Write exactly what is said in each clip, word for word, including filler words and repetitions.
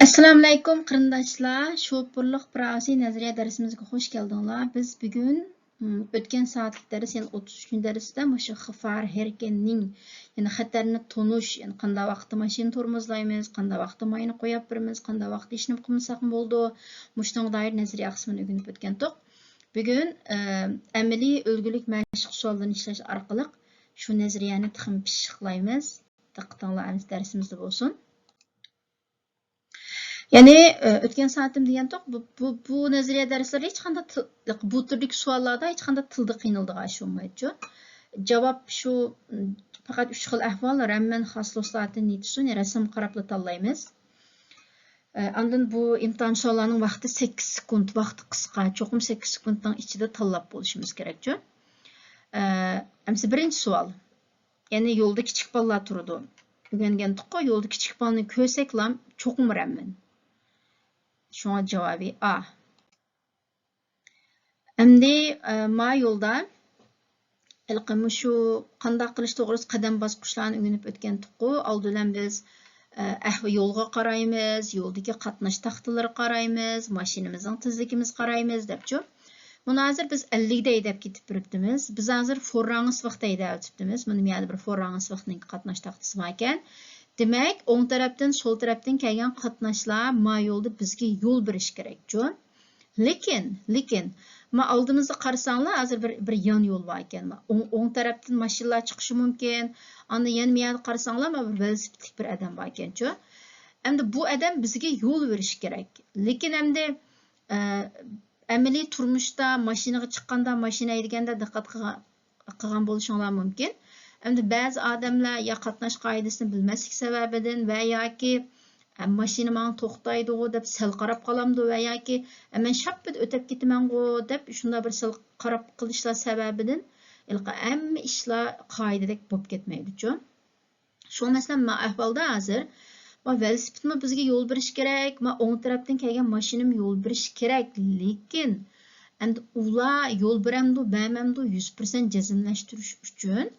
ئەسسالامۇئەلەيكۇم قېرىنداشلار، شوپۇرلۇق پىراۋىسى نەزەرىيە دەرسىمىزگە خۇش كەلدىڭلار. بىز بۈگۈن، م، ئۆتكەن سائەتلىك دەرس، يەنى ئوتتۇز ئۈچىنچى دەرستە مۇشۇ خىفار ھېركىننىڭ، يەنى خەتەرنى تونۇش، يەنى قانداق ۋاقىتتا ماشىنا تورمۇزلايمىز، قانداق ۋاقىتتا ماينى قويۇپ بېرىمىز، قانداق ۋاقىتتا ھېچنېمە قىلمىساقمۇ بولىدۇ، مۇشۇنىڭغا دائىر نەزەرىيە قىسمىنى ئۆگىنىپ ئۆتكەنتۇق. بۈگۈن، ئە، ئەمەلىي ئۈلگىلىك مەشىق سوئاللىرىنى ئىشلەش ئارقىلىق شۇ نەزەرىيەنى تېخىمۇ پىششىقلايمىز. دىققىتىڭلار ئەمدى دەرسىمىزدە بولسۇن. يەنى، ئۆتكەن سائىتىم دېگەنتۇق، بۇ، بۇ، بۇ نەزەرىيە دەرسلىرى ھېچقانداق تىل-، بۇ تۈردىكى سوئاللاردا ھېچقانداق تىلدا قىينىلىدىغان ئىش بولمايدۇ. جاۋاب شۇ، پەقەت ئۈچ خىل ئەھۋال، رەممەن، خاسلوسلاتىن، نىتسۇن، رەسىمگە قاراپلا تاللايمىز. ئاندىن بۇ ئىمتىھان سوئاللارنىڭ ۋاقتى سەككىز سېكۇنت، ۋاقتى قىسقا، چوقۇم سەككىز سېكۇنتنىڭ ئىچىدە تاللاپ بولۇشىمىز كېرەكچۇ. ئەمسە بىرىنچى سوئال. يەنى يولدا كىچىك بالىلار تۇرىدۇ. ئۆگەنگەنتۇققۇ، يولدا كىچىك بالىنى كۆرسەكلا چوقۇم ئۇرىمەن. شۇڭا جاۋابى ئا. ئەمدى، ئە، ما يولدا ھېلىقى مۇشۇ قانداق قىلىش توغرىسىدا قەدەم باسقۇچلارنى ئۆگىنىپ ئۆتكەنتۇققۇ. ئالدى بىلەن بىز، ئە، ئەھۋا-، يولغا قارايمىز، يولدىكى قاتناش تاختىلىرىغا قارايمىز، ماشىنىمىزنىڭ تېزلىكىمىزگە قارايمىز دەپچۇ. مانا ھازىر بىز ئەللىكتە ھەيدەپ كېتىپ بېرىپتىمىز. بىز ھازىر فورراڭىس ۋاقىتتا ھەيدەۋېتىپتىمىز. مانا بۇ يەردە بىر فورراڭىس ۋاقىتنىڭ قاتناش تاختىسى باركەن. دېمەك، ئوڭ تەرەپتىن، سول تەرەپتىن كەلگەن قاتناشلار ما يولدا بىزگە يول بېرىشى كېرەكچۇ. لېكىن، لېكىن، ما ئالدىمىزدا قارىساڭلار، ھازىر بىر، بىر يان يول بار ئىكەن. ما ئوڭ، ئوڭ تەرەپتىن ماشىنىلار چىقىشى مۇمكىن. ئاندىن يەنە ما يەردە قارىساڭلار، ما بىر ۋېلىسىپىتلىك بىر ئادەم بار ئىكەنچۇ. ئەمدى بۇ ئادەم بىزگە يول بېرىشى كېرەك. لېكىن ئەمدى، ئە، ئەمەلىي تۇرمۇشتا ماشىنىغا چىققاندا، ماشىنا ھەيدىگەندە دىققەت قىلغان، قىلغان بولۇشۇڭلار مۇمكىن. ئەمدى بەزى ئادەملەر يا قاتناش قائىدىسىنى بىلمەسلىك سەۋەبىدىن ۋە ياكى، ئە، ماشىنا ماڭا توختايدىغۇ دەپ سەل قاراپ قالامدۇ ۋە ياكى، ئە، مەن شاپپىدە ئۆتۈپ كېتىمەنغۇ دەپ شۇنداق بىر سەل قاراپ قېلىشلار سەۋەبىدىن ھېلىقى ھەممە ئىشلار قائىدىدەك بولۇپ كەتمەيدۇچۇ. شۇڭا مەسىلەن، ما ئەھۋالدا ھازىر، ما ۋېلىسىپىتمۇ بىزگە يول بېرىشى كېرەك، ما ئوڭ تەرەپتىن كەلگەن ماشىنىمۇ يول بېرىشى كېرەك. لېكىن ئەمدى ئۇلار يول بېرەمدۇ، بەرمەمدۇ، يۈز پىرسەنت جەزملەشتۈرۈش ئۈچۈن،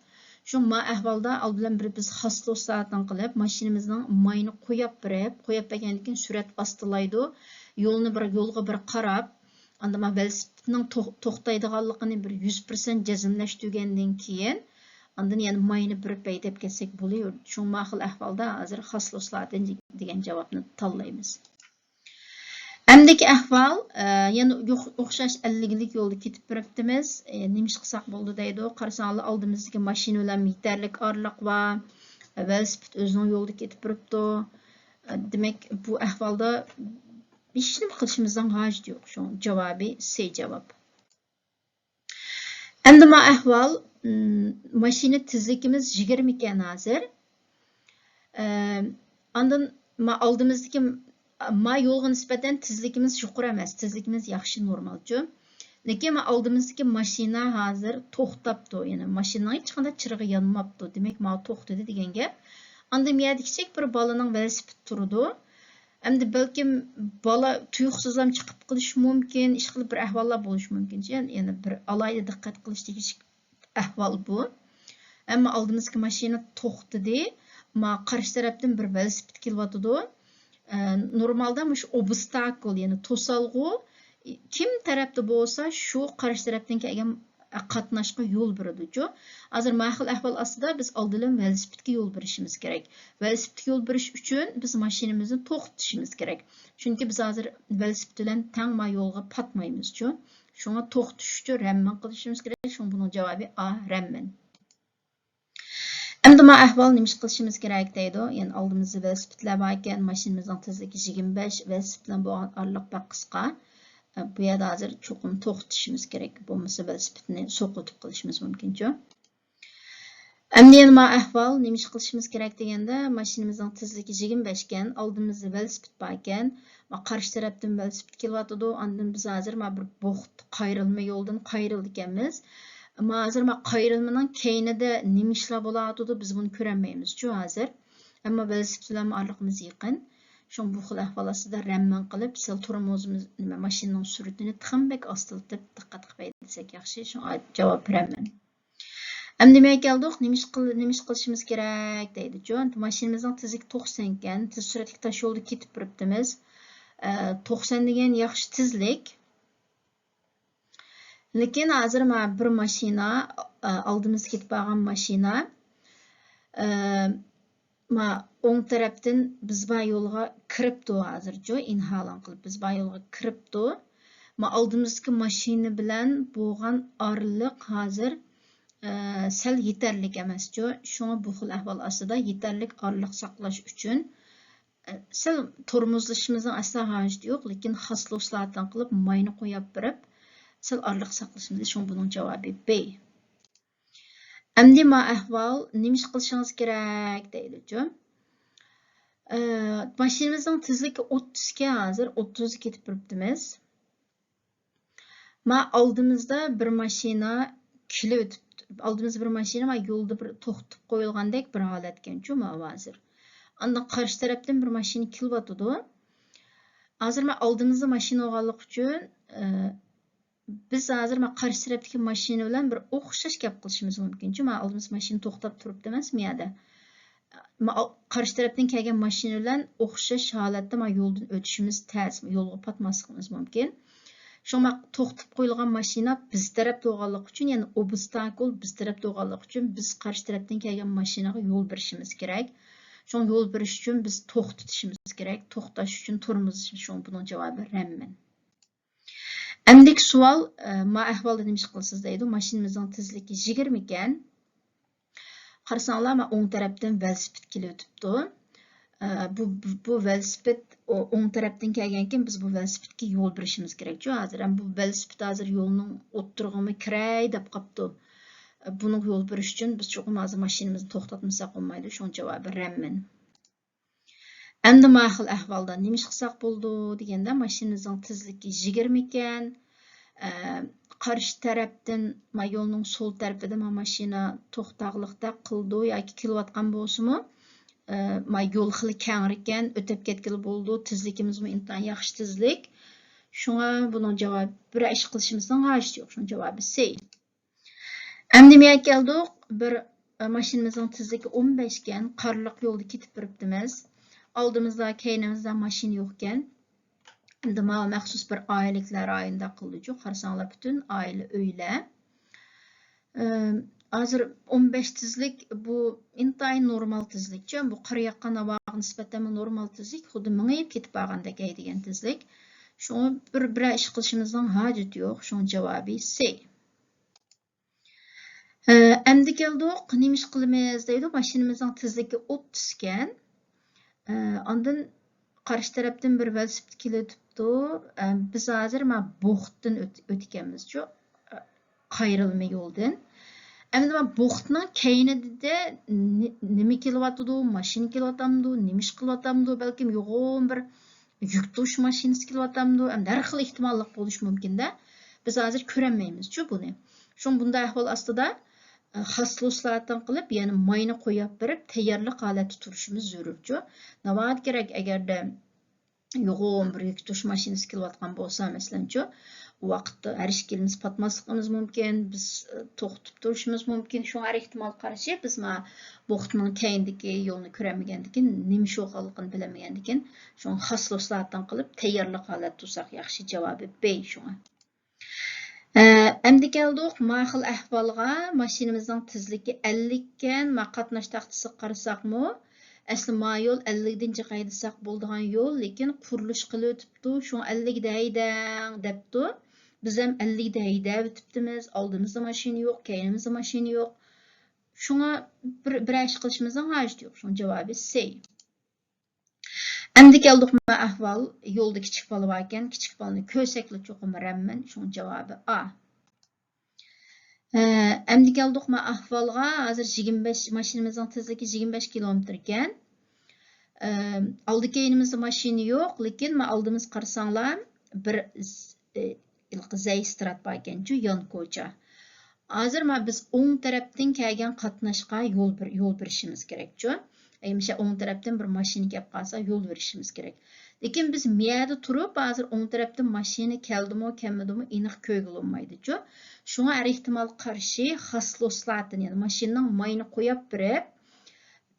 شۇ ما ئەھۋالدا ئالدى بىلەن بىر بىز خاسلوسلاتىن قىلىپ، ماشىنىمىزنىڭ ماينى قويۇپ بېرىپ، قويۇپ بەرگەندىن كېيىن سۈرئەت ئاستىلايدۇ. يولنى بىر، يولغا بىر قاراپ، ئاندىن ما ۋېلىسىپىتنىڭ توخ-، توختايدىغانلىقىنى بىر يۈز پىرسەنت جەزملەشتۈرگەندىن كېيىن، ئاندىن يەنە ماينى بېرىپ ھەيدەپ كەتسەك بولۇۋېرىدۇ. شۇڭا ما خىل ئەھۋالدا ھازىر خاسلوسلاتىن دېگەن جاۋابنى تاللايمىز. ئەمدىكى ئەھۋال، ئە، يەنە يوق-، ئوخشاش ئەللىكلىك يولدا كېتىپ بېرىپتىمىز. ئە، نېمە ئىش قىلساق بولىدۇ دەيدۇ. قارىساڭلار، ئالدىمىزدىكى ماشىنا بىلەن يېتەرلىك ئارىلىق بار. ۋېلىسىپىت ئۆزىنىڭ يولىدا كېتىپ بېرىپتۇ. ئە، دېمەك، بۇ ئەھۋالدا ھېچنېمە قىلىشىمىزنىڭ ھاجىتى يوق. شۇڭا جاۋابى سى جاۋاب. ئەمدى ما ئەھۋال، م، ماشىنا تېزلىكىمىز يىگىرمە ئىكەن ھازىر. ئە، ئاندىن ما ئالدىمىزدىكى، ما يولغا نىسبەتەن تېزلىكىمىز يۇقىرى ئەمەس، تېزلىكىمىز ياخشى، نورمالچۇ. لېكىن ما ئالدىمىزدىكى ماشىنا ھازىر توختاپتۇ، يەنى ماشىنىنىڭ ھېچقانداق چىرىغى يانماپتۇ، دېمەك، ما توختىدى دېگەن گەپ. ئاندىن ما يەردە كىچىك بىر بالىنىڭ ۋېلىسىپىتى تۇرىدۇ. ئەمدى بەلكىم بالا تۇيۇقسىزلا چىقىپ قېلىشى مۇمكىن، ئىشقىلىپ بىر ئەھۋاللار بولۇشى مۇمكىن. يەنە بىر ئالاھىدە دىققەت قىلىش تېگىشلىك ئەھۋال بۇ. ئەمما ئالدىمىزدىكى ماشىنا توختىدى. ما قارشى تەرەپتىن بىر ۋېلىسىپىت كېلىۋاتىدۇ. ئە، نورمالدا مۇشۇ ئوبستاكل، يەنى توسالغۇ كىم تەرەپتە بولسا، شۇ قارشى تەرەپتىن كەلگەن قاتناشقا يول بېرىدۇچۇ. ھازىر ما خىل ئەھۋال ئاستىدا بىز ئالدى بىلەن ۋېلىسىپىتكە يول بېرىشىمىز كېرەك. ۋېلىسىپىتكە يول بېرىش ئۈچۈن بىز ماشىنىمىزنى توختىتىشىمىز كېرەك. چۈنكى بىز ھازىر ۋېلىسىپىت بىلەن تەڭ ما يولغا پاتمايمىزچۇ. شۇڭا توختىتىش ئۈچۈن رەممىن قىلىشىمىز كېرەك. شۇڭا بۇنىڭ جاۋابى ئا، رەممىن. ئەمدى ما ئەھۋال نېمە ئىش قىلىشىمىز كېرەك دەيدۇ. يەنى ئالدىمىزدا ۋېلىسىپىتلەر بار ئىكەن، ماشىنىمىزنىڭ تېزلىكى يىگىرمە بەش، ۋېلىسىپىت بىلەن بولغان ئارىلىق بەك قىسقا. بۇ يەردە ھازىر چوقۇم توختىتىشىمىز كېرەك، بولمىسا ۋېلىسىپىتنى سوقۇۋېتىپ قېلىشىمىز مۇمكىنچۇ. ئەمدى يەنە ما ئەھۋال نېمە ئىش قىلىشىمىز كېرەك دېگەندە، ماشىنىمىزنىڭ تېزلىكى يىگىرمە بەش ئىكەن، ئالدىمىزدا ۋېلىسىپىت بار ئىكەن، ما قارشى تەرەپتىن ۋېلىسىپىت كېلىۋاتىدۇ. ئاندىن بىز ھازىر ما بىر بوخت قايرىلما يولدىن قايرىلىدىكەنمىز. ئەمما ھازىر ما قايرىلمىنىڭ كەينىدە نېمە ئىشلار بولۇۋاتىدۇ، بىز بۇنى كۆرەلمەيمىزچۇ ھازىر. ئەمما ۋېلىسىپىت بىلەن ئارىلىقىمىز يېقىن. شۇڭا بۇ خىل ئەھۋال ئاستىدا رەممىن قىلىپ، سەل تورمۇزىمىز، نېمە، ماشىنىنىڭ سۈرئىتىنى تېخىمۇ بەك ئاستىلىتىپ، دىققەت قىلىپ ھەيدىسەك ياخشى. شۇڭا جاۋاب رەممىن. ئەمدى نېمىگە كەلدۇق؟ نېمە ئىش قىل-، نېمە ئىش قىلىشىمىز كېرەك دەيدىچۇ. ماشىنىمىزنىڭ تېزلىكى توقسەن ئىكەن، تېز سۈرئەتلىك تاش يولدا كېتىپ تۇرۇپتىمىز. ئە، توقسەن دېگەن ياخشى تېزلىك. لېكىن ھازىر مانا بىر ماشىنا، ئە، ئالدىمىزدا كېتىپ بارغان ماشىنا، ئە، ما ئوڭ تەرەپتىن بىز بار يولغا كىرىپتۇ ھازىرچۇ، ئىنھالىڭ قىلىپ بىز بار يولغا كىرىپتۇ. ما ئالدىمىزدىكى ماشىنا بىلەن بولغان ئارىلىق ھازىر، ئە، سەل يېتەرلىك ئەمەسچۇ. شۇڭا بۇ خىل ئەھۋال ئاستىدا يېتەرلىك ئارىلىق ساقلاش ئۈچۈن، ئە، سەل تورمۇزلىشىمىزنىڭ ئەسلا ھاجىتى يوق، لېكىن خاسلوسلاتىن قىلىپ ماينى قويۇپ بېرىپ، سەل ئارىلىق ساقلىشىمىز. شۇڭا بۇنىڭ جاۋابى بى. ئەمدى ما ئەھۋال نېمە ئىش قىلىشىڭىز كېرەك دەيدىچۇ. ئە، ماشىنىمىزنىڭ تېزلىكى ئوتتۇز ئىكەن، ھازىر ئوتتۇزدا كېتىپ تۇرۇپتىمىز. ما ئالدىمىزدا بىر ماشىنا كېلىۋېتىپتۇ. ئالدىمىزدا بىر ماشىنا ما يولدا بىر توختىتىپ قويۇلغاندەك بىر ھالەتكەنچۇ ما ھازىر. ئاندىن قارشى تەرەپتىن بىر ماشىنا كېلىۋاتىدۇ. ھازىر ما ئالدىمىزدا ماشىنا بولغانلىقى ئۈچۈن، ئە، بىز ھازىر ما قارشى تەرەپتىكى ماشىنا بىلەن بىر ئوخشاش گەپ قىلىشىمىز مۇمكىنچۇ. ما ئالدىمىز ماشىنا توختاپ تۇرۇپتۇ ئەمەسمۇ يەردە. ما ئال-، قارشى تەرەپتىن كەلگەن ماشىنا بىلەن ئوخشاش ھالەتتە ما يولدىن ئۆتۈشىمىز تەس، يولغا پاتماسلىقىمىز مۇمكىن. شۇڭا ما توختىتىپ قويۇلغان ماشىنا بىز تەرەپتە بولغانلىقى ئۈچۈن، يەنى ئوبستاكل بىز تەرەپتە بولغانلىقى ئۈچۈن، بىز قارشى تەرەپتىن كەلگەن ماشىنىغا يول بېرىشىمىز كېرەك. شۇڭا يول بېرىش ئۈچۈن بىز توختىتىشىمىز كېرەك. توختاش ئۈچۈن تورمۇزلىشىمىز. شۇڭا بۇنىڭ جاۋابى رەممىن. ئەمدىكى سوئال، ئە، ما ئەھۋالدا نېمە ئىش قىلىسىز دەيدۇ. ماشىنىمىزنىڭ تېزلىكى يىگىرمە ئىكەن. قارىساڭلار، ما ئوڭ تەرەپتىن ۋېلىسىپىت كېلىۋېتىپتۇ. ئە، بۇ، بۇ، بۇ ۋېلىسىپىت ئو-، ئوڭ تەرەپتىن كەلگەنكىن، بىز بۇ ۋېلىسىپىتكە يول بېرىشىمىز كېرەكچۇ. ھازىر ھەم بۇ ۋېلىسىپىت ھازىر يولنىڭ ئوتتۇرىغىمۇ كىرەي دەپ قاپتۇ. ئە، بۇنىڭغا يول بېرىش ئۈچۈن بىز چوقۇم ھازىر ماشىنىمىزنى توختاتمىساق بولمايدۇ. شۇڭا جاۋابى رەممىن. ئەمدى ما خىل ئەھۋالدا نېمە ئىش قىلساق بولىدۇ دېگەندە، ماشىنىمىزنىڭ تېزلىكى يىگىرمە ئىكەن. ئە، قارشى تەرەپتىن، ما يولنىڭ سول تەرىپىدە ما ماشىنا توختاغلىقتەك قىلىدۇ ياكى كېلىۋاتقان بولسىمۇ، ئە، ما يول خېلى كەڭرىكەن، ئۆتۈپ كەتكىلى بولىدۇ، تېزلىكىمىزمۇ ئىنتايىن ياخشى تېزلىك. شۇڭا بۇنىڭ جاۋابى، بىرەر ئىش قىلىشىمىزنىڭ ھاجىتى يوق. شۇنىڭ جاۋابى سى. ئەمدى نېمىگە كەلدۇق؟ بىر، ئە، ماشىنىمىزنىڭ تېزلىكى ئون بەش ئىكەن، قارلىق يولدا كېتىپ بېرىپتىمىز. ئالدىمىزدا، كەينىمىزدە ماشىنا يوقكەن. ئەمدى ماۋۇ مەخسۇس بىر ئائىلىلىكلەر رايونىدا قىلدىچۇ، قارىساڭلار پۈتۈن ئائىلە ئۆيلەر. ئە، ھازىر ئون بەش تېزلىك بۇ ئىنتايىن نورمال تېزلىكچۇ، بۇ قار ياغقان ھاۋاغا نىسبەتەنمۇ نورمال تېزلىك، خۇددى مېڭىپ كېتىپ بارغاندەك ھەيدىگەن تېزلىك. شۇڭا بىر، بىرەر ئىش قىلىشىمىزنىڭ ھاجىتى يوق. شۇڭا جاۋابى سى. ئە، ئەمدى كەلدۇق، نېمە ئىش قىلىمىز دەيدۇ، ماشىنىمىزنىڭ تېزلىكى ئوتتۇز ئىكەن. ئە، ئاندىن قارشى تەرەپتىن بىر ۋېلىسىپىت كېلىۋېتىپتۇ. ئە، بىز ھازىر ما بوختتىن ئۆت-، ئۆتكەنمىزچۇ، ئە، قايرىلما يولدىن. ئەمدى ما بوختنىڭ كەينىدە نې-، نېمە كېلىۋاتىدۇ، ماشىنا كېلىۋاتامدۇ، نېمە ئىش قىلىۋاتامدۇ، بەلكىم يوغان بىر يۈك توشۇش ماشىنىسى كېلىۋاتامدۇ؟ ئەمدى ھەر خىل ئېھتىماللىق بولۇشى مۇمكىن-دە. بىز ھازىر كۆرەلمەيمىزچۇ بۇنى. شۇڭا بۇنداق ئەھۋال ئاستىدا، ئە، خاسلوسلاتىن قىلىپ، يەنى ماينى قويۇپ بېرىپ، تەييارلىق ھالەتتە تۇرۇشىمىز زۆرۈرچۇ. ناۋادا كېرەك، ئەگەردە يوغان بىر يۈك توشۇش ماشىنىسى كېلىۋاتقان بولسا، مەسىلەنچۇ، ئۇ ۋاقىتتا ھەر ئىككىلىمىز پاتماسلىقىمىز مۇمكىن، بىز، ئە، توختىتىپ تۇرۇشىمىز مۇمكىن. شۇڭا ھەر ئېھتىمالغا قارشى بىز ما بوختنىڭ كەينىدىكى يولنى كۆرەلمىگەندىكىن، نېمە ئىش بولغانلىقىنى بىلەلمىگەندىكىن، شۇڭا خاسلوسلاتىن قىلىپ تەييارلىق ھالەتتە تۇرساق ياخشى. جاۋابى بى شۇڭا. ئە، ئەمدى كەلدۇق ما خىل ئەھۋالغا، ماشىنىمىزنىڭ تېزلىكى ئەللىك ئىكەن، ما قاتناش تاختىسىغا قارىساقمۇ، ئەسلى ما يول ئەللىكتىن جىق ھەيدىسەك بولىدىغان يول، لېكىن قۇرۇلۇش قىلىۋېتىپتۇ، شۇڭا ئەللىكتە ھەيدەڭ دەپتۇ. بىز ھەم ئەللىكتە ھەيدەۋېتىپتىمىز، ئالدىمىزدا ماشىنا يوق، كەينىمىزدە ماشىنا يوق. شۇڭا بىر، بىرەر ئىش قىلىشىمىزنىڭ ھاجىتى يوق. شۇڭا جاۋابى سى. ئەمدى كەلدۇق ما ئەھۋال، يولدا كىچىك بالا باركەن، كىچىك بالىنى كۆرسەكلا چوقۇم رەممىن، شۇڭا جاۋابى ئا. ئە، ئەمدى كەلدۇق ما ئەھۋالغا، ھازىر يىگىرمە بەش، ماشىنىمىزنىڭ تېزلىكى يىگىرمە بەش كىلومېتىركەن. ئە، ئالدى كەينىمىزدە ماشىنا يوق، لېكىن ما ئالدىمىزغا قارىساڭلار، بىر ز-، ئە، ھېلىقى زەي سترات باركەنچۇ، يان كوچا. ھازىر ما بىز ئوڭ تەرەپتىن كەلگەن قاتناشقا يول بېر-، يول بېرىشىمىز كېرەكچۇ. ئەي، مۇشۇ ئوڭ تەرەپتىن بىر ماشىنا كەپ قالسا، يول بېرىشىمىز كېرەك. لېكىن بىز مۇ يەردە تۇرۇپ، ھازىر ئوڭ تەرەپتىن ماشىنا كەلدىمۇ، كەلمىدىمۇ ئېنىق كۆرگىلى بولمايدۇچۇ. شۇڭا ھەر ئېھتىمالغا قارشى خاسلوسلاتىن، يەنى ماشىنىنىڭ مايىنى قويۇپ بېرىپ،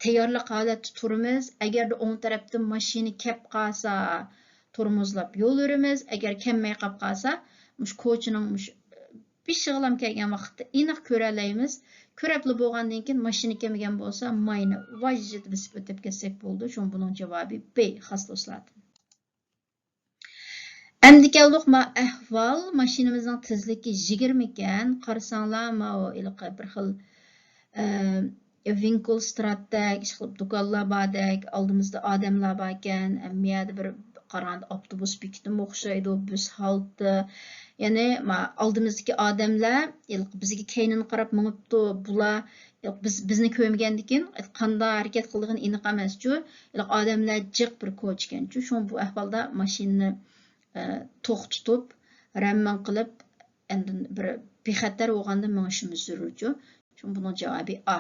تەييارلىق ھالەتتە تۇرىمىز. ئەگەردە ئوڭ تەرەپتىن ماشىنا كەپ قالسا، تورمۇزلاپ يول بېرىمىز. ئەگەر كەلمەي قاپ قالسا، مۇشۇ كوچىنىڭ مۇشۇ بېشىغىلام كەلگەن ۋاقىتتا ئېنىق كۆرەلەيمىز. كۆرەپلا بولغاندىن كېيىن ماشىنا كەلمىگەن بولسا، ماينى ۋاججىدە بېسىپ ئۆتۈپ كەتسەك بولىدۇ. شۇڭا بۇنىڭ جاۋابى بى، خاسلوسلاتىن. ئەمدى كەلدۇق ما ئەھۋال، ماشىنىمىزنىڭ تېزلىكى يىگىرمە ئىكەن. قارىساڭلار، ماۋۇ ھېلىقى بىر خىل، ئە، ۋىنكل ستراتتەك، ئىشقىلىپ دۇكانلار باردەك، ئالدىمىزدا ئادەملەر باركەن، ئە، مۇ يەردە بىر قارىغاندا ئاپتوبۇس بېكىتىمۇ ئوخشايدۇ، بىز ھالتە. يەنى ما ئالدىمىزدىكى ئادەملەر ھېلىقى بىزگە كەينىنى قاراپ مېڭىپتۇ، بۇلار ھېلىقى بىز، بىزنى كۆرمىگەندىكىن، قانداق ھەرىكەت قىلىدىغىنى ئېنىق ئەمەسچۇ. ھېلىقى ئادەملەر جىق بىر كوچىكەنچۇ. شۇڭا بۇ ئەھۋالدا ماشىنىنى، ئە، توختىتىپ، رەممىن قىلىپ، ئاندىن بىر بىخەتەر بولغاندا مېڭىشىمىز زۆرۈرچۇ. شۇڭا بۇنىڭ جاۋابى ئا.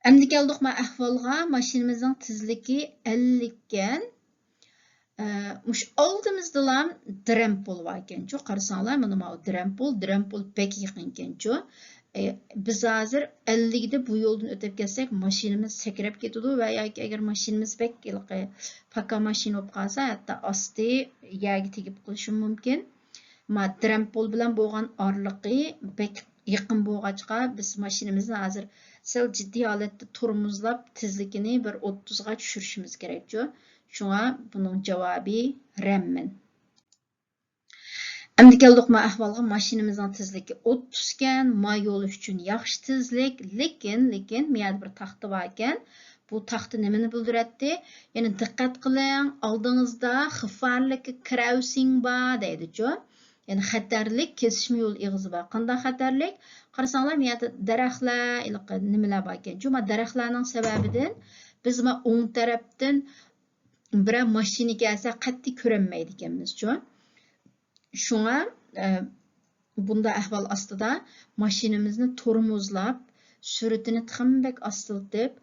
ئەمدى كەلدۇق ما ئەھۋالغا، ماشىنىمىزنىڭ تېزلىكى ئەللىككەن. ئە، مۇشۇ ئالدىمىزدىلا درەمپول باركەنچۇ، قارىساڭلار، مانا ماۋۇ درەمپول، درەمپول بەك يېقىنكەنچۇ. ئە، بىز ھازىر ئەللىكتە بۇ يولدىن ئۆتۈپ كەتسەك، ماشىنىمىز سەكرەپ كېتىدۇ ۋە ياكى ئەگەر ماشىنىمىز بەك ھېلىقى پاكا ماشىنا بولۇپ قالسا، ھەتتا ئاستى يەرگە تېگىپ قېلىشى مۇمكىن. ما درەمپول بىلەن بولغان ئارىلىقى بەك يېقىن بولغاچقا، بىز ماشىنىمىزنى ھازىر سەل جىددىي ھالەتتە تورمۇزلاپ، تېزلىكىنى بىر ئوتتۇزغا چۈشۈرۈشىمىز كېرەكچۇ. شۇڭا بۇنىڭ جاۋابى رەممىن. ئەمدى كەلدۇق ما ئەھۋالغا، ماشىنىمىزنىڭ تېزلىكى ئوتتۇزكەن، ما يول ئۈچۈن ياخشى تېزلىك، لېكىن، لېكىن، ما يەردە بىر تاختا باركەن. بۇ تاختا نېمىنى بىلدۈرەتتى؟ يەنى دىققەت قىلىڭ، ئالدىڭىزدا خىفارلىك كراۋسىڭ بار دەيدىچۇ. يەنى خەتەرلىك كېسىشمە يول ئېغىزى بار. قانداق خەتەرلىك؟ قارىساڭلار، ما يەردە دەرەخلەر، ھېلىقى نېمىلەر باركەنچۇ. ما دەرەخلەرنىڭ سەۋەبىدىن بىز ما ئوڭ تەرەپتىن بىرەر ماشىنا كەلسە قەتئىي كۆرەلمەيدىكەنمىزچۇ. شۇڭا، ئە، بۇنداق ئەھۋال ئاستىدا ماشىنىمىزنى تورمۇزلاپ، سۈرئىتىنى تېخىمۇ بەك ئاستىلىتىپ،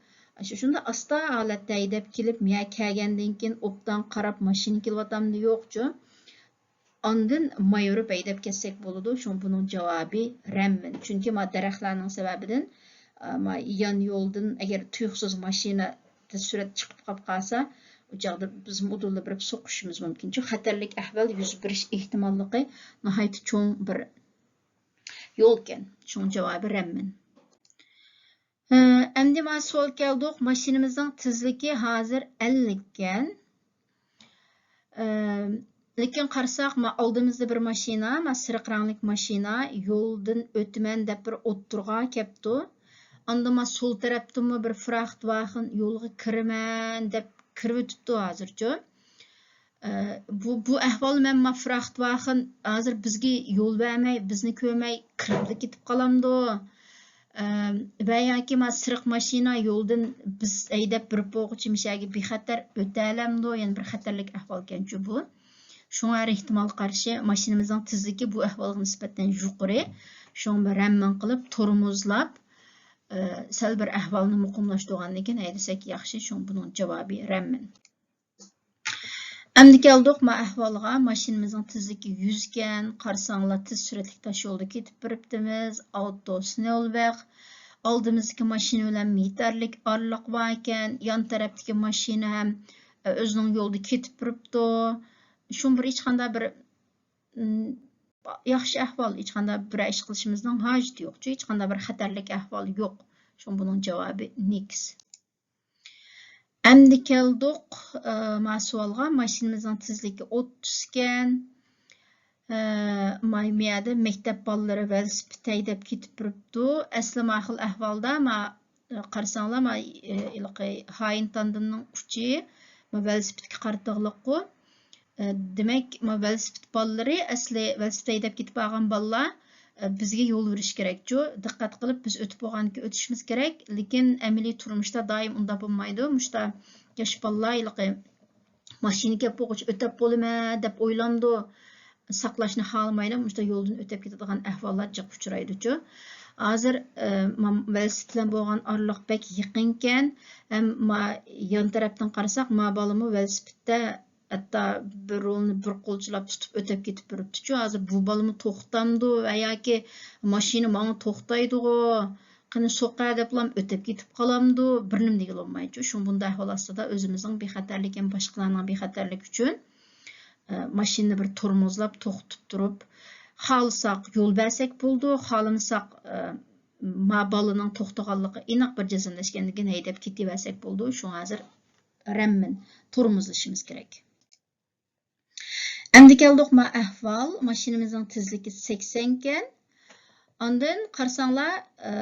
شۇ، شۇنداق ئاستا ھالەتتە ھەيدەپ كېلىپ، مۇيەرگە كەلگەندىن كېيىن ئوبدان قاراپ، ماشىنا كېلىۋاتامدۇ يوقچۇ، ئاندىن مايۇرۇپ ھەيدەپ كەتسەك بولىدۇ. شۇڭا بۇنىڭ جاۋابى رەممىن. چۈنكى ما دەرەخلەرنىڭ سەۋەبىدىن، ئە، ما يان يولدىن ئەگەر تۇيۇقسىز ماشىنا تېز سۈرئەتتە چىقىپ قاپ قالسا، ئۇ چاغدا بىز مۇدۇللا بېرىپ سوقۇشىمىز مۇمكىنچۇ. خەتەرلىك ئەھۋال يۈز بېرىش ئېھتىماللىقى ناھايىتى چوڭ بىر يولكەن. شۇڭا جاۋابى رەممىن. ئە، ئەمدى ما سوئال كەلدۇق. ماشىنىمىزنىڭ تېزلىكى ھازىر ئەللىككەن. ئە، لېكىن قارىساق، ما ئالدىمىزدا بىر ماشىنا، ما سېرىق رەڭلىك ماشىنا يولدىن ئۆتىمەن دەپ بىر ئوتتۇرىغا كەپتۇ. ئاندىن ما سول تەرەپتىنمۇ بىر فراختۋاخېن يولغا كىرىمەن دەپ كىرىۋېتىپتۇ ھازىرچۇ. ئە، بۇ، بۇ ئەھۋال مەن ما فراختۋاخېن ھازىر بىزگە يول بەرمەي، بىزنى كۆرمەي كىرىپلا كېتىپ قالامدۇ؟ ئە، ۋە ياكى ما سېرىق ماشىنا يولدىن بىز ھەيدەپ بېرىپ بولغۇچە مىشەگە بىخەتەر ئۆتەلەمدۇ؟ يەنە بىر خەتەرلىك ئەھۋالكەنچۇ بۇ. شۇڭا ھەر ئېھتىمالغا قارشى ماشىنىمىزنىڭ تېزلىكى بۇ ئەھۋالغا نىسبەتەن يۇقىرى. شۇڭا رەممىن قىلىپ تورمۇزلاپ، ئە، سەل بىر ئەھۋالنى مۇقىملاشتۇرغاندىن كېيىن ھەيدىسەك ياخشى. شۇڭا بۇنىڭ جاۋابى رەممىن. ئەمدى كەلدۇق ما ئەھۋالغا. ماشىنىمىزنىڭ تېزلىكى يۈزكەن، قارىساڭلار تېز سۈرئەتلىك تاش يولدا كېتىپ بېرىپتىمىز. ئاۋتو سنېلبېخ. ئالدىمىزدىكى ماشىنا بىلەن مېتىرلىك ئارىلىق باركەن، يان تەرەپتىكى ماشىنا ھەم، ئە، ئۆزىنىڭ يولىدا كېتىپ بېرىپتۇ. شۇ بىر ھېچقانداق بىر، ئىم، ياخشى ئەھۋال، ھېچقانداق بىر ئىش قىلىشىمىزنىڭ ھاجىتى يوقچۇ، ھېچقانداق بىر خەتەرلىك ئەھۋال يوق. شۇڭا بۇنىڭ جاۋابى نېكىس. ئەمدى كەلدۇق، ئە، ما سوئالغا. ماشىنىمىزنىڭ تېزلىكى ئوتتۇزكەن. ئە، ما، ما يەردە مەكتەپ بالىلىرى ۋېلىسىپىت ھەيدەپ كېتىپ بېرىپتۇ. ئەسلى ما خىل ئەھۋالدا ما، ئە، قارىساڭلار، ما، ئە، ھېلىقى خايىن تاندىننىڭ ئۇچى ما ۋېلىسىپىتكە قارىتىغلىققۇ. ئە، دېمەك، ما ۋېلىسىپىت بالىلىرى، ئەسلى ۋېلىسىپىت ھەيدەپ كېتىپ بارغان بالىلار، ئە، بىزگە يول بېرىش كېرەكچۇ. دىققەت قىلىپ بىز ئۆتۈپ بولغاندىكىن ئۆتۈشىمىز كېرەك. لېكىن ئەمەلىي تۇرمۇشتا دائىم ئۇنداق بولمايدۇ. مۇشتا ياش بالىلار ھېلىقى ماشىنا كەپ بولغۇچە ئۆتەپ بولىمەن دەپ ئويلامدۇ. ساقلاشنى خالىمايلا مۇشتا يولدىن ئۆتۈپ كېتىدىغان ئەھۋاللار جىق ئۇچرايدۇچۇ. ھازىر، ئە، ما-، ۋېلىسىپىت بىلەن بولغان ئارىلىق بەك يېقىنكەن، ھەم ما-، يان تەرەپتىن قارىساق، ما بالىمۇ ۋېلىسىپىتتە ھەتتا بىر رولنى بىر قولچىلاپ تۇتۇپ ئۆتۈپ كېتىپ بېرىپتىچۇ. ھازىر بۇ بالىمۇ توختامدۇ ۋە ياكى ماشىنا ماڭا توختايدىغۇ، قېنى سوقە دەپلام ئۆتۈپ كېتىپ قالامدۇ، بىر نېمە دېگىلى بولمايچۇ. شۇڭا بۇنداق ئەھۋال ئاستىدا ئۆزىمىزنىڭ بىخەتەرلىكى ھەم باشقىلارنىڭ بىخەتەرلىكى ئۈچۈن، ئە، ماشىنىنى بىر تورمۇزلاپ توختىتىپ تۇرۇپ، خالىساق يول بەرسەك بولىدۇ، خالىمىساق، ئە، ما بالىنىڭ توختىغانلىقى ئېنىق بىر جەزملەشكەندىن كېيىن ھەيدەپ كېتىۋەرسەك بولىدۇ. شۇڭا ھازىر رەممىن تورمۇزلىشىمىز كېرەك. ئەمدى كەلدۇق ما ئەھۋال، ماشىنىمىزنىڭ تېزلىكى سەكسەن ئىكەن. ئاندىن قارىساڭلار، ئە،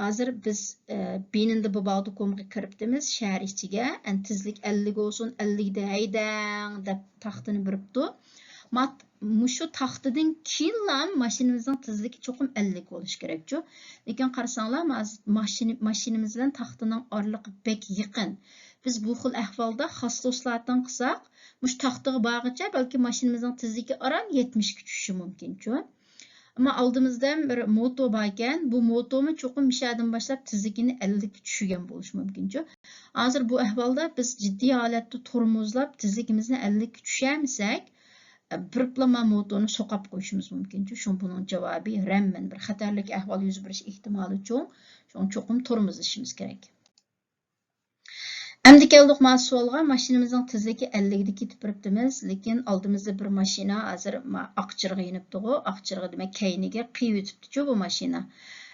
ھازىر بىز، ئە، بىنىندە بۇ باغدا كومغا كىرىپتىمىز، شەھەر ئىچىگە. ئەن تېزلىك ئەللىك بولسۇن، ئەللىكتە ھەيدەڭ دەپ تاختىنى بېرىپتۇ. مات-، مۇشۇ تاختىدىن كېيىنلا ماشىنىمىزنىڭ تېزلىكى چوقۇم ئەللىك بولۇشى كېرەكچۇ. لېكىن قارىساڭلار، ما-، ماشىنا-، ماشىنىمىز بىلەن تاختىنىڭ ئارىلىقى بەك يېقىن. بىز بۇ خىل ئەھۋالدا خاس دوستلاردىن قىلساق، مۇشۇ تاختىغا بارغىچە بەلكى ماشىنىمىزنىڭ تېزلىكى ئاران يەتمىشكە چۈشۈشى مۇمكىنچۇ. ئەمما ئالدىمىزدا بىر موتو باركەن، بۇ موتومۇ چوقۇم مىشەدىن باشلاپ تېزلىكىنى ئەللىككە چۈشۈرگەن بولۇشى مۇمكىنچۇ. ھازىر بۇ ئەھۋالدا بىز جىددىي ھالەتتە تورمۇزلاپ تېزلىكىمىزنى ئەللىككە چۈشۈرمىسەك، بېرىپلا ما موتونى سوقاپ قويۇشىمىز مۇمكىنچۇ. شۇڭا بۇنىڭ جاۋابى رەممىن، بىر خەتەرلىك ئەھۋال يۈز بېرىش ئېھتىمالى چوڭ. شۇڭا چوقۇم تورمۇزلىشىمىز كېرەك. ئەمدى كەلدۇق ما سوئالغا، ماشىنىمىزنىڭ تېزلىكى ئەللىكتە كېتىپ بېرىپتىمىز، لېكىن ئالدىمىزدا بىر ماشىنا ھازىر ما ئاق چىرىغى يېنىپتىغۇ، ئاق چىرىغى دېمەك كەينىگە قىيىۋېتىپتىچۇ بۇ ماشىنا.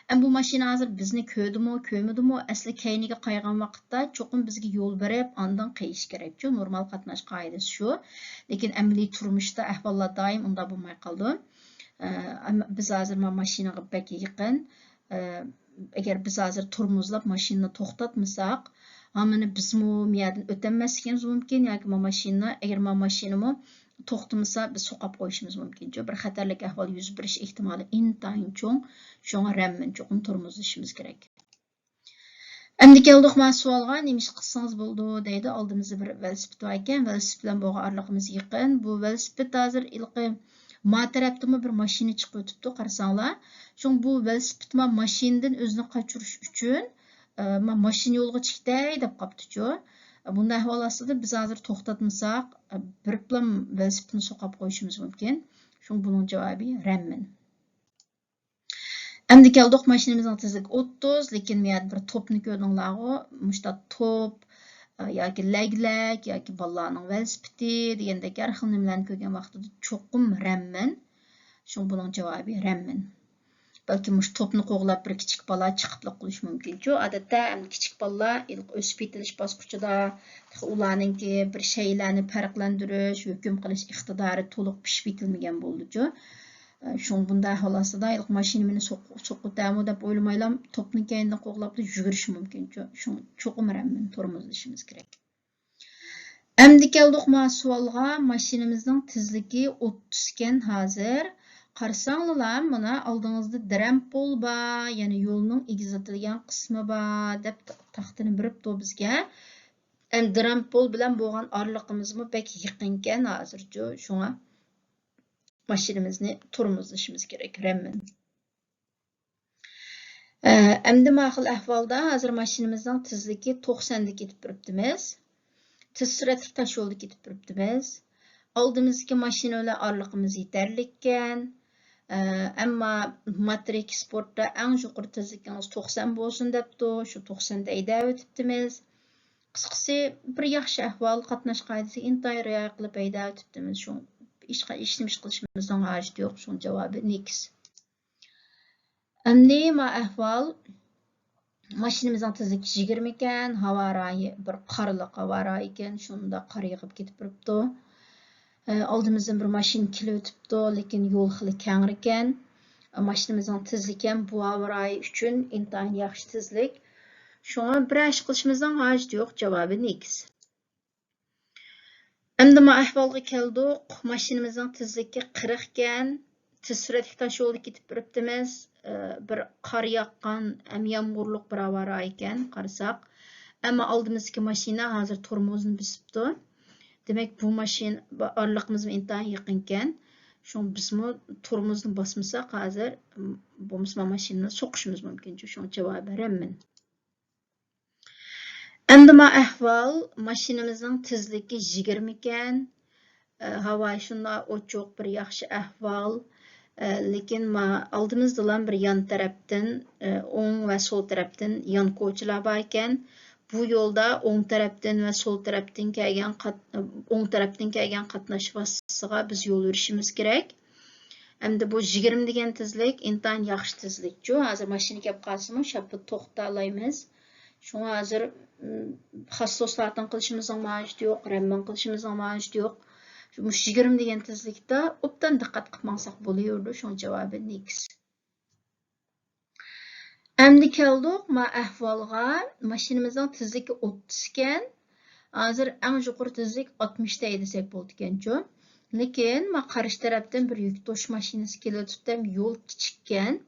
ئەمما بۇ ماشىنا ھازىر بىزنى كۆردىمۇ، كۆرمىدىمۇ، ئەسلى كەينىگە قايغان ۋاقىتتا چوقۇم بىزگە يول بېرىپ، ئاندىن قېيىش كېرەكچۇ. نورمال قاتناش قائىدىسى شۇ. لېكىن ئەمەلىي تۇرمۇشتا ئەھۋاللار دائىم ئۇنداق بولماي قالىدۇ. ئە، ئەمما بىز ھازىر ما ماشىنىغا بەك يېقىن. ئە، ئەگەر بىز ھازىر تورمۇزلاپ ماشىنىنى توختاتمىساق، ھامىنى بىزمۇ مۇيەردىن ئۆتەلمەسلىكىمىز مۇمكىن ياكى ما ماشىنا، ئەگەر ما ماشىنىمۇ توختىمىسا، بىز سوقاپ قويۇشىمىز مۇمكىنچۇ. بىر خەتەرلىك ئەھۋال يۈز بېرىش ئېھتىمالى ئىنتايىن چوڭ. شۇڭا رەممىن چوقۇم تورمۇزلىشىمىز كېرەك. ئەمدى كەلدۇق ما سوئالغا، نېمە ئىش قىلسىڭىز بولىدۇ دەيدۇ. ئالدىمىزدا بىر ۋېلىسىپىت بار ئىكەن، ۋېلىسىپىت بىلەن بولغان ئارىلىقىمىز يېقىن. بۇ ۋېلىسىپىت ھازىر ھېلىقى ما تەرەپتىنمۇ بىر ماشىنا چىقىپ ئۆتۈپتۇ، قارىساڭلار. شۇڭا بۇ ۋېلىسىپىت ما ماشىنىدىن ئۆزىنى قاچۇرۇش ئۈچۈن، ئە، ما ماشىنا يولغا چىقتەي دەپ قاپتۇچۇ. بۇنداق ئەھۋال ئاستىدا بىز ھازىر توختاتمىساق، ئە، بېرىپلا ۋېلىسىپىتنى سوقاپ قويۇشىمىز مۇمكىن. شۇڭا بۇنىڭ جاۋابى رەممىن. ئەمدى كەلدۇق، ماشىنىمىزنىڭ تېزلىكى ئوتتۇز، لېكىن مۇ يەردە بىر توپنى كۆردۈڭلارغۇ، مۇشۇنداق توپ، ئە، ياكى لەگلەك، ياكى بالىلارنىڭ ۋېلىسىپىتى دېگەندەك ھەر خىل نېمىلەرنى كۆرگەن ۋاقتىدا چوقۇم رەممىن. شۇڭا بۇنىڭ جاۋابى رەممىن. بەلكىم مۇشۇ توپنى قوغلاپ بىر كىچىك بالا چىقىپلا قېلىشى مۇمكىنچۇ. ئادەتتە ئەمدى كىچىك بالىلار ئۆسۈپ يېتىلىش باسقۇچىدا ئۇلارنىڭكى بىر شەيئىلەرنى پەرقلەندۈرۈش، ھۆكۈم قىلىش ئىقتىدارى تولۇق پىشىپ يېتىلمىگەن بولىدۇچۇ. شۇڭا بۇنداق ئەھۋال ئاستىدا ھېلىقى ماشىنا مېنى سوق-، سوقۇۋېتەرمۇ دەپ ئويلىمايلا، توپنىڭ كەينىدىن قوغلاپلا يۈگۈرۈشى مۇمكىن. شۇڭا چوقۇم رەممىن تورمۇزلىشىمىز كېرەك. ئەمدى كەلدۇق ما سوئالغا، ماشىنىمىزنىڭ تېزلىكى ئوتتۇز ئىكەن ھازىر. قارىساڭلىلا، مانا ئالدىڭىزدا درەمپول بار، يەنى يولنىڭ ئېگىزلىتىلگەن قىسمى بار دەپ تاختىنى بېرىپتۇ بىزگە. ئەمدى درەمپول بىلەن بولغان ئارىلىقىمىزمۇ بەك يېقىنكەن ھازىرچۇ، شۇڭا ماشىنىمىزنى تورمۇزلىشىمىز كېرەك، رەممىن. ئە، ئەمدى ماقۇل ئەھۋالدا ھازىر ماشىنىمىزنىڭ تېزلىكى توقساندا كېتىپ تۇرۇپتىمىز. تېز سۈرئەتلىك تاشيولدا كېتىپ تۇرۇپتىمىز. ئالدىمىزدىكى ماشىنا بىلەن ئارىلىقىمىز يېتەرلىككەن. ئە، ئەمما ماترىك سپورتتا ئەڭ يۇقىرى تېزلىكىڭىز توقسان بولسۇن دەپتۇ. شۇ توقساندا ھەيدەۋېتىپتىمىز. قىسقىسى، بىر ياخشى ئەھۋال، قاتناش قائىدىسىگە ئىنتايىن رىئايە قىلىپ ھەيدەۋېتىپتىمىز. شۇ ھېچقا-، ھېچنېمە ئىش قىلىشىمىزنىڭ ھاجىتى يوق. شۇڭا جاۋابى نېكىس. ئەمدى ما ئەھۋال، ماشىنىمىزنىڭ تېزلىكى يىگىرمە ئىكەن، ھاۋا رايى بىر قارلىق ھاۋا رايى ئىكەن، شۇنداق قار يېغىپ كېتىپ تۇرۇپتۇ. ئە، ئالدىمىزدىن بىر ماشىنا كېلىۋېتىپتۇ، لېكىن يول خېلى كەڭرىكەن. ماشىنىمىزنىڭ تېزلىكى ھەم بۇ ھاۋا رايى ئۈچۈن ئىنتايىن ياخشى تېزلىك. شۇڭا بىرەر ئىش قىلىشىمىزنىڭ ھاجىتى يوق، جاۋابى نېكىس. ئەمدى ما ئەھۋالغا كەلدۇق. ماشىنىمىزنىڭ تېزلىكى قىرىق ئىكەن. تېز سۈرئەتلىك تاشيولدا كېتىپ بېرىپتىمىز. ئى، بىر قار ياغقان ھەم يامغۇرلۇق بىر ھاۋا رايى ئىكەن، قارىساق. ئەمما ئالدىمىزدىكى ماشىنا ھازىر تورمۇزنى بېسىپتۇ. دېمەك، بۇ ماشىنا، ئارىلىقىمىزمۇ ئىنتايىن يېقىنكەن. شۇڭا بىزمۇ تورمۇزنى باسمىساق ھازىر، م، بولمىسا ماشىنىنى سوقۇشىمىز مۇمكىن. شۇڭا جاۋابى رەممىن. ئەمدى ما ئەھۋال، ماشىنىمىزنىڭ تېزلىكى يىگىرمە ئىكەن. ئە، ھاۋا شۇنداق ئوچۇق، بىر ياخشى ئەھۋال. ئە، لېكىن ما ئالدىمىزدىلا بىر يان تەرەپتىن، ئە، ئوڭ ۋە سول تەرەپتىن يان كوچىلار بار ئىكەن. بۇ يولدا ئوڭ تەرەپتىن ۋە سول تەرەپتىن كەلگەن قات-، ئوڭ تەرەپتىن كەلگەن قاتناش ۋاسىتىسىغا بىز يول بېرىشىمىز كېرەك. ئەمدى بۇ يىگىرمە دېگەن تېزلىك ئىنتايىن ياخشى تېزلىكچۇ. ھازىر ماشىنا كەپ قالسىمۇ شاپپا توختالايمىز. شۇڭا ھازىر، م، خاس لوسلاتىن قىلىشىمىزنىڭ ھاجىتى يوق، رەممىن قىلىشىمىزنىڭ ھاجىتى يوق. مۇشۇ يىگىرمە دېگەن تېزلىكتە ئوبدان دىققەت قىلىپ ماڭساق بولۇۋېرىدۇ. شۇڭا جاۋابى نېكىس. ئەمدى كەلدۇق ما ئەھۋالغا. ماشىنىمىزنىڭ تېزلىكى ئوتتۇز ئىكەن. ھازىر ئەڭ يۇقىرى تېزلىك ئاتمىشتا ھەيدىسەك بولىدىكەنچۇ. لېكىن ما قارشى تەرەپتىن بىر يۈك توشۇش ماشىنىسى كېلىۋېتىپتۇ، ھەم يول كىچىككەن.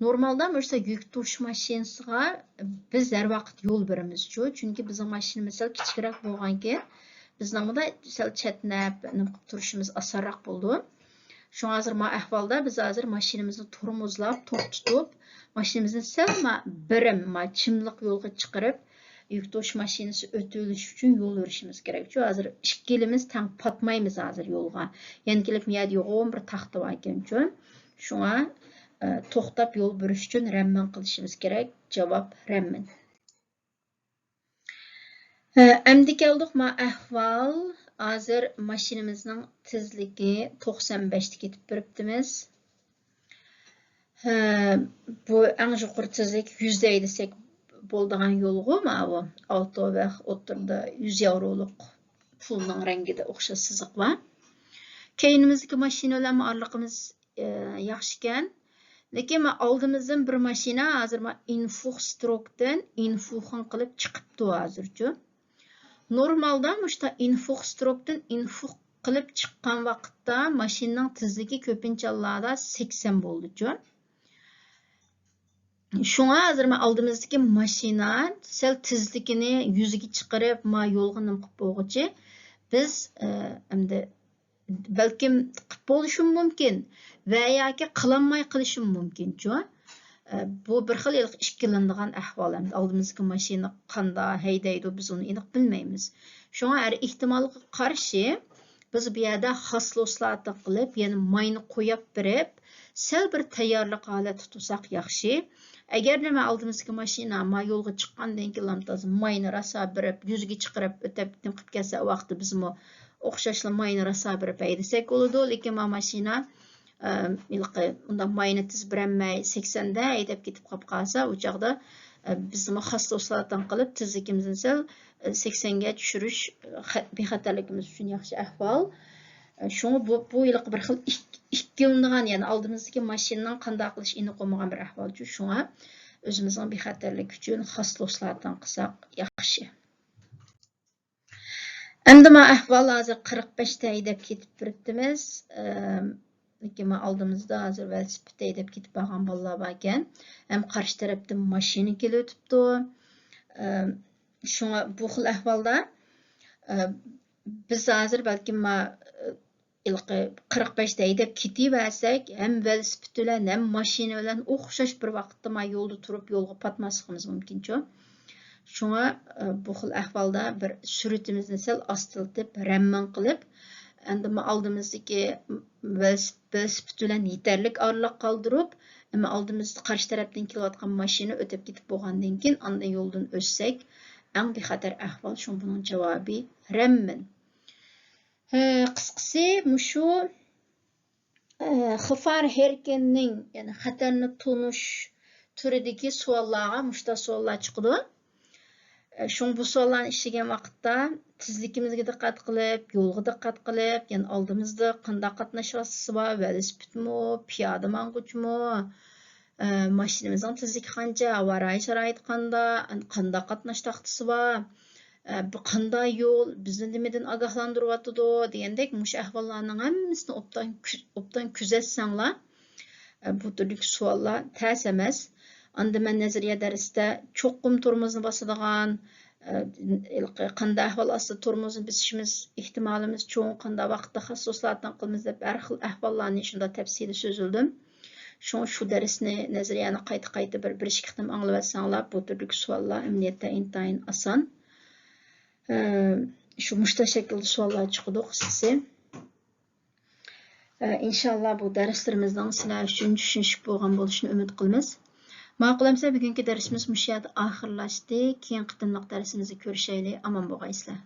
نورمالدا مۇشۇ يۈك توشۇش ماشىنىسىغا بىز ھەر ۋاقىت يول بېرىمىزچۇ. چۈنكى بىزنىڭ ماشىنىمىز سەل كىچىكرەك بولغانكىن، بىزنىڭ بۇندا سەل چەتنەپ، نېمە قىلىپ تۇرۇشىمىز ئاسانراق بولىدۇ. شۇڭا ھازىر ما ئەھۋالدا بىز ھازىر ماشىنىمىزنى تورمۇزلاپ توختىتىپ، ماشىنىمىزنى سەل ما بىرىم ما چىملىق يولغا چىقىرىپ، يۈك توشۇش ماشىنىسى ئۆتۈۋېلىش ئۈچۈن يول بېرىشىمىز كېرەكچۇ. ھازىر ئىككىلىمىز تەڭ پاتمايمىز ھازىر يولغا. يەنە كېلىپ مۇ يەردە يوغان بىر تاختا بار ئىكەنچۇ. شۇڭا، ئە، توختاپ يول بېرىش ئۈچۈن رەممىن قىلىشىمىز كېرەك. جاۋاب رەممىن. ئە، ئەمدى كەلدۇق ما ئەھۋال. ھازىر ماشىنىمىزنىڭ تېزلىكى توقسان بەشتە كېتىپ بېرىپتىمىز. ئە، بۇ ئەڭ يۇقىرى تېزلىك يۈزدە ھەيدىسەك بولىدىغان يولغۇ ماۋۇ. ئاۋتوۋەخ ئوتتۇرىدا يۈز ياۋرولۇق پۇلنىڭ رەڭگىدە ئوخشاش سىزىق بار. كەينىمىزدىكى ماشىنا بىلەن ئارىلىقىمىز، ئە، ياخشىكەن. لېكىن ما ئالدىمىزدىن بىر ماشىنا ھازىر ما ئىنفۇخستروكتىن ئىنفۇخېن قىلىپ چىقىپتۇ ھازىرچۇ. نورمالدا مۇشتا ئىنفۇخستروكتىن ئىنفۇخ قىلىپ چىققان ۋاقىتتا ماشىنىنىڭ تېزلىكى كۆپىنچە ھاللاردا سەكسەن بولىدۇچۇ. شۇڭا ھازىر ما ئالدىمىزدىكى ماشىنا سەل تېزلىكىنى يۈزگە چىقىرىپ، ما يولغا نېمە قىلىپ بولغۇچى، بىز، ئە، ئەمدى بەلكىم قىلىپ بولۇشىمۇ مۇمكىن ۋە ياكى قىلالماي قېلىشىمۇ مۇمكىنچۇ. ئە، بۇ بىر خىل ھېلىقى ئىككىلىنىدىغان ئەھۋال. ئەمدى ئالدىمىزدىكى ماشىنا قاندا ھەيدەيدۇ، بىز ئۇنى ئېنىق بىلمەيمىز. شۇڭا ھەر ئېھتىمالغا قارشى بىز بۇ يەردە خاس لوسلاتىن قىلىپ، يەنە ماينى قويۇپ بېرىپ، سەل بىر تەييارلىق ھالەتتە تۇرساق ياخشى. ئەگەردە ما ئالدىمىزدىكى ماشىنا ما يولغا چىققاندىن كېيىن لامتاز ماينى راسا بېرىپ، يۈزگە چىقىرىپ ئۆتۈپ نېمە قىلىپ كەتسە، ئۇ ۋاقىتتا بىزمۇ ئوخشاشلا ماينى راسا بېرىپ ھەيدىسەك بولىدۇ. لېكىن ما ماشىنا، ئە، ھېلىقى ئۇنداق ماينى تېز بېرەلمەي، سەكسەندە ھەيدەپ كېتىپ قاپ قالسا، ئۇ چاغدا، ئە، بىزمۇ خاس لوسلاتىن قىلىپ، تېزلىكىمىزنى سەل، ئە، سەكسەنگە چۈشۈرۈش، ئە، خە-، بىخەتەرلىكىمىز ئۈچۈن ياخشى ئەھۋال. ئە، شۇڭا بۇ، بۇ ھېلىقى بىر خىل ئىك-، ئىككىلىنىدىغان، يەنى ئالدىمىزدىكى ماشىنىنىڭ قانداق قىلىش ئېنىق بولمىغان بىر ئەھۋالچۇ. شۇڭا ئۆزىمىزنىڭ بىخەتەرلىكى ئۈچۈن خاس لوسلاتىن قىلساق ياخشى. ئەمدى ما ئەھۋال ھازىر قىرىق بەشتە ھەيدەپ كېتىپ بېرىپتىمىز. ئەم، لېكىن ما ئالدىمىزدا ھازىر ۋېلىسىپىت ھەيدەپ كېتىپ بارغان بالىلار باركەن. ھەم قارشى تەرەپتىن ماشىنا كېلىۋېتىپتۇ. ئەم، شۇڭا بۇ خىل ئەھۋالدا، ئە، بىز ھازىر بەلكىم ما، ئە، ھېلىقى قىرىق بەشتە ھەيدەپ كېتىۋەرسەك، ھەم ۋېلىسىپىت بىلەن، ھەم ماشىنا بىلەن ئوخشاش بىر ۋاقىتتا ما يولدا تۇرۇپ يولغا پاتماسلىقىمىز مۇمكىنچۇ. شۇڭا، ئە، بۇ خىل ئەھۋالدا بىر سۈرئىتىمىزنى سەل ئاستىلىتىپ، رەممىن قىلىپ، ئەمدى ما ئالدىمىزدىكى ۋېلىس-، ۋېلىسىپىت بىلەن يېتەرلىك ئارىلىق قالدۇرۇپ، ئەمما ئالدىمىزدا قارشى تەرەپتىن كېلىۋاتقان ماشىنا ئۆتۈپ كېتىپ بولغاندىن كېيىن، ئاندىن يولدىن ئۆتسەك، ئەڭ بىخەتەر ئەھۋال. شۇڭا بۇنىڭ جاۋابى رەممىن. ھە، قىسقىسى مۇشۇ، ئە، خىفار ھېركىننىڭ، يەنى خەتەرنى تونۇش تۈرىدىكى سوئاللارغا مۇشۇنداق سوئاللار چىقىدۇ. ئە، شۇڭا بۇ سوئاللارنى ئىشلىگەن ۋاقىتتا تېزلىكىمىزگە دىققەت قىلىپ، يولغا دىققەت قىلىپ، يەنە ئالدىمىزدا قانداق قاتناش ۋاسىتىسى بار، ۋېلىسىپىتمۇ، پىيادە ماڭغۇچمۇ، ئە، ماشىنىمىزنىڭ تېزلىكى قانچە، ھاۋا رايى شارائىتى قانداق، قانداق قاتناش تاختىسى بار، ئە، بۇ قانداق يول، بىزنى نېمىدىن ئاگاھلاندۇرۇۋاتىدۇ دېگەندەك مۇشۇ ئەھۋاللارنىڭ ھەممىسىنى ئوبدان كۆ-، ئوبدان كۆزەتسەڭلار، ئە، بۇ تۈردىكى سوئاللار تەس ئەمەس. ئاندىن مەن نەزەرىيە دەرسىدە چوقۇم تورمۇزنى باسىدىغان، ئە، ھېلىقى قانداق ئەھۋال ئاستىدا تۇرمىزنى بېسىشىمىز ئېھتىمالىمىز چوڭ، قانداق ۋاقىتتا خاس تەپسىلاتنى قىلىمىز دەپ ھەر خىل ئەھۋاللارنى شۇنداق تەپسىلىي سۆزلىدىم. شۇڭا شۇ دەرسنى، نەزەرىيەنى قايتا-قايتا بىر، بىر ئىككى قېتىم ئاڭلىۋەتسەڭلار، بۇ تۈردىكى سوئاللار ئەمەلىيەتتە ئىنتايىن ئاسان. ئە، شۇ مۇشۇنداق شەكىلدە سوئاللار چىقىدۇ قىسقىسى. ئە، ئىنشاللا بۇ دەرسلىرىمىزنىڭ سىلەر ئۈچۈن چۈشىنىشلىك بولغان بولۇشىنى ئۈمىد قىلىمىز. ماقۇل ئەمسە، بۈگۈنكى دەرسىمىز مۇشۇ يەردە ئاخىرلاشتى. كېيىنكى قېتىملىق دەرسىمىزدە كۆرۈشەيلى. ئامان بولغايسىلەر.